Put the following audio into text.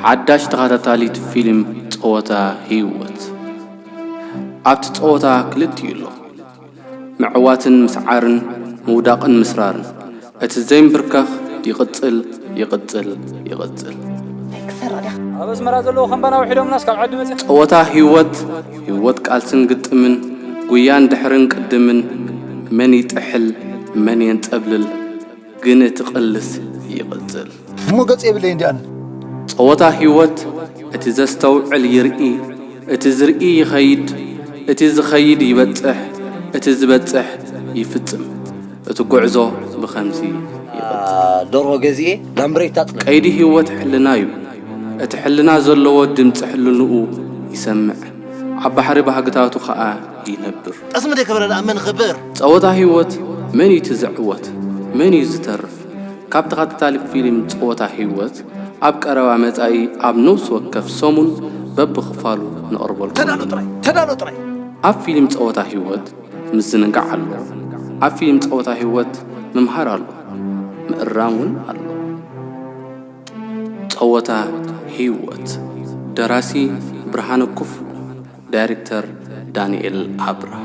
ሓዳሽ ተኸታታሊት ፊልም ጸወታ ህይወት። ኣብቲ ጸወታ ክልቲኡ ኣሎ። ምዕዋትን ምስዓርን፣ ምውዳቕን ምስራርን። እቲ ዘይምብርከኽ ይቕጽል፣ ይቕጽል፣ ይቕጽል። ኣብ ኣስመራ ዘለዉ ከምባና ውሒዶምናስ ካብ ዓዲ መጽ ጸወታ ህይወት፣ ህይወት ቃልስን ግጥምን፣ ጉያን ድሕርን ቅድምን፣ መን ይጥሕል፣ መን የንጸብልል፣ ግን እቲ ቅልስ ይቕጽል። እሞ ገጽ የብለይ እንዲ ኣነ። ጸወታ ህይወት፣ እቲ ዘስተውዕል ይርኢ፣ እቲ ዝርኢ ይኸይድ፣ እቲ ዝኸይድ ይበጽሕ፣ እቲ ዝበጽሕ ይፍጽም። እቲ ጉዕዞ ብኸምዚ ይቕጽል። ደርሆ ገዚኤ ላምብሬታ ጽለ ቀይዲ ህይወት ሕልና እዩ። እቲ ሕልና ዘለዎ ድምጺ ሕልንኡ ይሰምዕ፣ ኣብ ባሕሪ ባህግታቱ ኸኣ ይነብር። ጠስሚ ደይ ከበረ ደኣ መን ኽብር ጸወታ ህይወት፣ መን እዩ እቲ ዝዕወት? መን እዩ ዝተርፍ? ካብ ተኸታታሊ ፊልም ጸወታ ህይወት ኣብ ቀረባ መጻኢ ኣብ ነፍሲ ወከፍ ሰሙን በብኽፋሉ ነቕርበልኩም ተዳሎ ኢና። ጥራይ ተዳሎ ጥራይ ኣብ ፊልም ጸወታ ህይወት ምዝንጋዕ ኣሎ። ኣብ ፊልም ጸወታ ህይወት ምምሃር ኣሎ። ምእራም እውን ኣሎ። ጸወታ ህይወት። ደራሲ ብርሃነ ክፍሉ። ዳይሬክተር ዳንኤል ኣብርሃ።